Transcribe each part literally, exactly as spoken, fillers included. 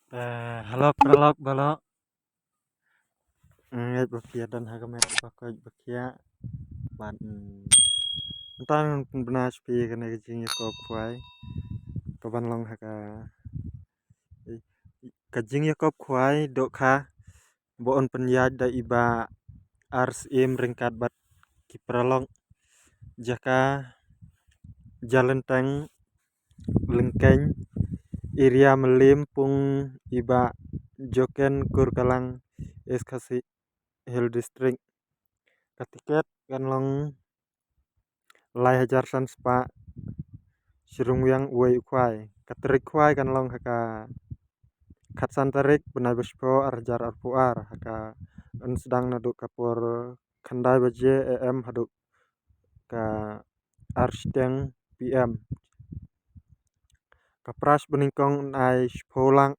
Eh, hello paralok baroh. Nga ngeit ba phi ïa don ha ka met ba koit ba khiah. Bad, mm, mynta ngan pynbna sha phi kane ka jingïakop khwai kaban long ha ka, ka jingïakop khwai dohkha ba yn pynïaid da i Bah R Syiem ryngkat bad ki paralok. Jaka Jalenteng, Lyngkeiñ, area Mylliem, pung i Bah Joken Kurkalang, East Khasi Hills District. Ka tiket kan long lai hajar san spah. Shi ryngwiang uwei u khwai. Ka tarik khwai kan long ha ka khatsan tarik bnai ba shiphew, ar hajar arphew ar, ha ka yn sdang naduh ka por khyndai baje A M haduh ka ar shiteng P M. Ka prize banyngkong yn ai shiphew lak,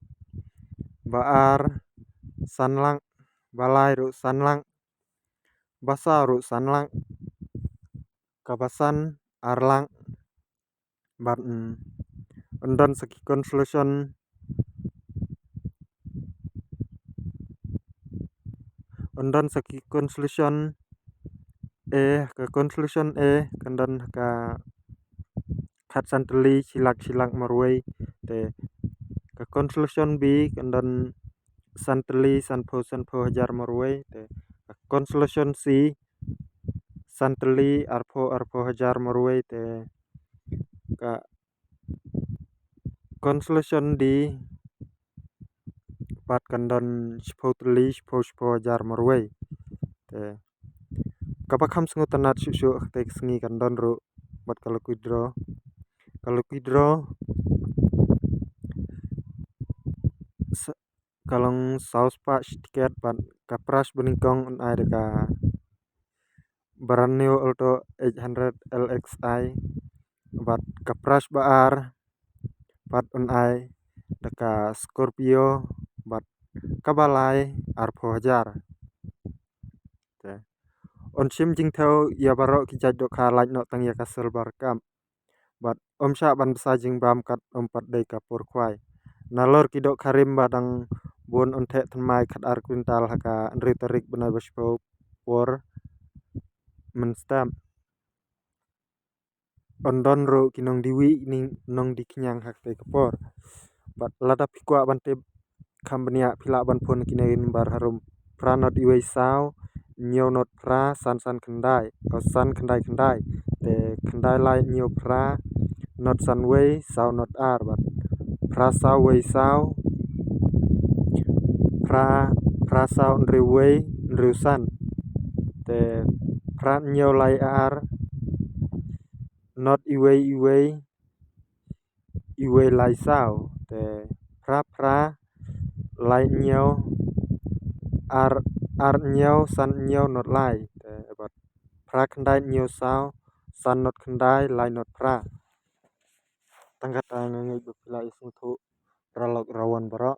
ba ar san lak, ba lai ruh san lak, ba saw ruh san lak, ka ba san ar lak. Bad, mm, yn don sa ki consolation, yn don sa ki consolation A, ka consolation A kan don ka khatsan tylli shi lak shi lak marwei. Te ka consolation B kan don san tylli sanphew sanphew hajar marwei. Te ka consolation C san tylli arphew arphew hajar marwei. Te ka consolation D pat kan don shiphew tylli shiphew shiphew hajar marwei. Te kaba kham sngewtynnat shuh shuh ha kata ka sngi kan don ruh bad ka lucky draw. Ka lucky draw s-, ka long saw spah shi tiket bad ka prize banyngkong yn ai da ka brand new Alto eight hundred L X I, bad ka prize ba ar pat yn ai da ka Scorpio, bad ka ba lai arphew hajar. Te yn shim jingthew ïa baroh ki jait dohkha, lait noh tang ïa ka Silver Cup. Bad ym shah ban bsa jingbam kat ym pat dei ka por khwai. Nalor ki dohkha rim ba dang bun yn theh thymmai khatar kwintal ha ka hynriew tarik bnai ba shiphew por mynstep. Yn don ruh ki nongdie wieh, ki nongdie khñiang ha kata ka por. Bad lada phi kwah ban tip kham bniah, phi lah ban phone kine ki number harum: phra not iwei saw, hynñiew not phra, san san khyndai, o san khyndai khyndai, te khyndai lai hynñiew phra, not san wei, saw not ar, bad phra saw wei saw, phra, phra saw hynriew wei, hynriew san, te phra hynñiew lai ar, not iwei iwei, iwei lai saw, te phra phra lai hynñiew, ar, ar hynñiew, san hynñiew, not lai, te bad phra khyndai hynñiew saw, san not khyndai, lai not phra. Tang kata nga ngeit ba phi la ïasngewthuh, paralok rawan baroh.